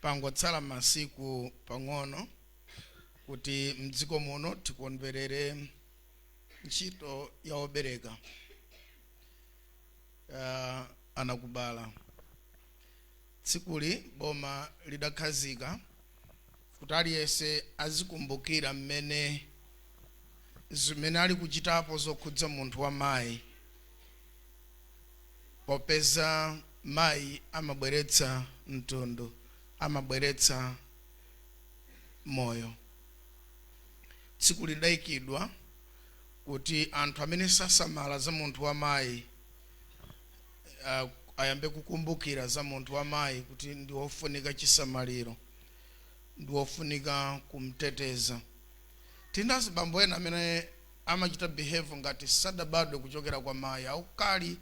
Pangotsala masiku pang'ono kuti mdziko muno tikondwerere ntchito ya obereka, anakubala. Tsikuli boma lidakhazika kuti aliyense azikumbukira mmene zimene ali kuchitapo zokhudza munthu wa mayi, popeza mayi amabweretsa mtundu, amabweretsa moyo. Tsiku lidayikidwa kuti anthu amene sasamala za munthu wa mayi ayambe kukumbukira za munthu wa mayi, kuti ndi wofunika chisamaliro, ndi wofunika kumteteza. Tili ndi azibambo ena amene amachita behave ngati sadabadwe kuchokera kwa mayi, aukali,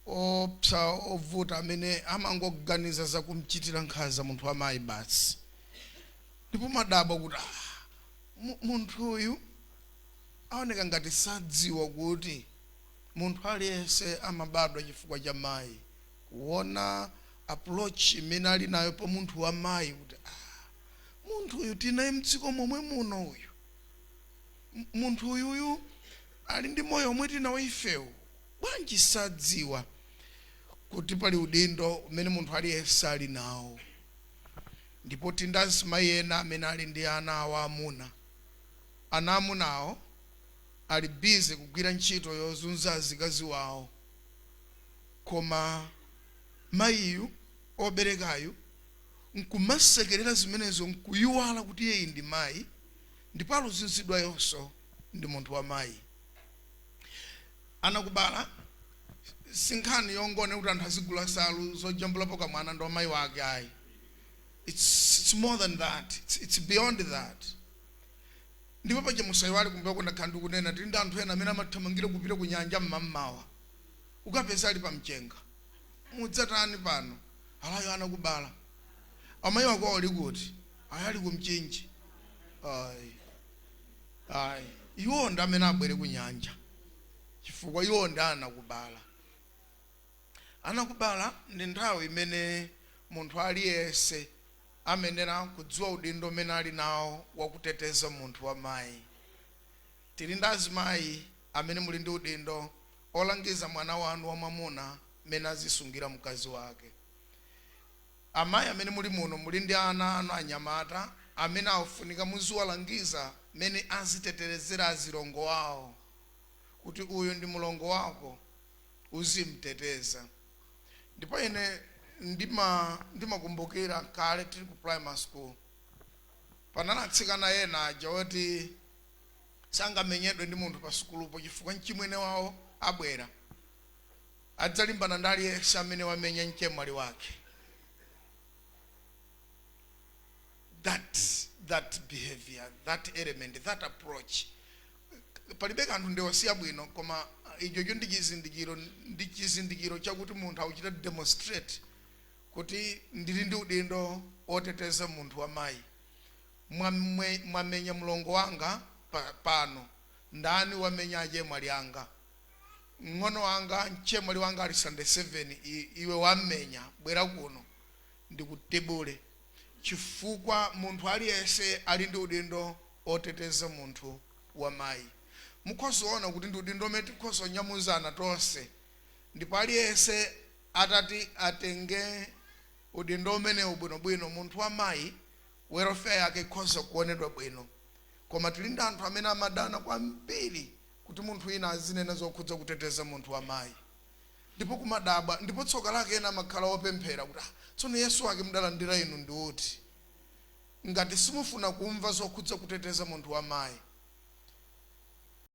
opsa, ovuta, amene amangoganiza za kumchitira nkhanza munthu wa mayi basi. Ndipo madabwa kuti munthu uyu aoneka ngati sadziwa kuti munthu aliyense amabadwa chifukwa cha mayi. Kuona approach imene ali nayo pa munthu wa mayi, kuti munthu uyu tinaye mdziko momwe muno, uyu munthu uyuyu ali ndi moyo omwe tinawo ifewu, bwanji sadziwa kuti pali udindo umene munthu aliyense ali nawo? Ndipo tili ndi azimayi ena amene ali ndi ana awo amuna. Ana amunawo ali busy kugwira ntchito yozunza azikazi wawo, koma mayiyu oberekayu nkumasekerera zimenezo, nkuyiwala kuti iyeyi ndi mayi, ndipo aluzunzidwayonso ndi munthu wa mayi. Anakubala si nkhani yongone kuti anthu azigula nsalu zojambulapo kamwana ndi amayi wake, ayi. It's more than that. It's beyond that. Ndipo paja musayiwale, kumbuyo ndakhala ndikunena, tili ndi anthu ena amene amathamangira kupita ku nyanja mmammawa, ukapeza ali pamchenga. "Mudzatani pano?" "Alayo anakubala." "Amayi wako ali kuti?" "Ayi, ali kumchinji." Ayi, ayi, iwo ndi amene abwere ku nyanja, chifukwa iwo ndi anakubala. Anakubala ndi nthawi imene munthu aliyense amenera kudziwa udindo umene ali nawo wakuteteza munthu wa mayi. Tili ndi azimayi amene muli ndi udindo olangiza mwana wanu wamwamuna mmene azisungira mkazi wake. Amayi amene muli muno, muli ndi ana anu anyamata amene afunika muziwalangiza mmene aziteterezera azilongo awo, kuti uyu ndi mulongo wako, uzimteteza. Ndipo ine ndimakumbukira kale tili ku primary school, panali atsikana ena aja oti sangamenyedwe ndi munthu pa sukulupo, chifukwa mchimwene wawo abwera adzalimbana ndi aliyense amene wamenya mchemwali wake. That behavior, that element, that approach, palibe kanthu, ndiwasiya bwino, koma ichocho ndi chizindikiro chakuti munthu akuchita demonstrate kuti ndili ndi udindo oteteza munthu wa mayi. Mwamenya mlongo wanga pano, ndani wamenya achemwali anga? Mng'ono wanga, mchemwali wanga ali standard 7, iwe wammenya, bwera kuno ndikutibule, chifukwa munthu aliyense ali ndi udindo oteteza munthu wa mayi. Mukhozaona kuti ndi udindo umene tikhoza kunyamuzana tonse, ndipo aliyense atati atenge udindo umenewu bwinobwino, munthu wa mayi welfare yake ikhoza kuonedwa bwino. Koma tili ndi anthu amene amadana kwambiri kuti munthu wina azinena zokhudza kuteteza munthu wa mayi, ndipo kumadabwa. Ndipo tsoka lake ena amakhala opemphera kuti, "Ah, tsono Yesu wake mudalandira inu ndi uti, ngati simufuna kumva zokhudza kuteteza munthu wa mayi?"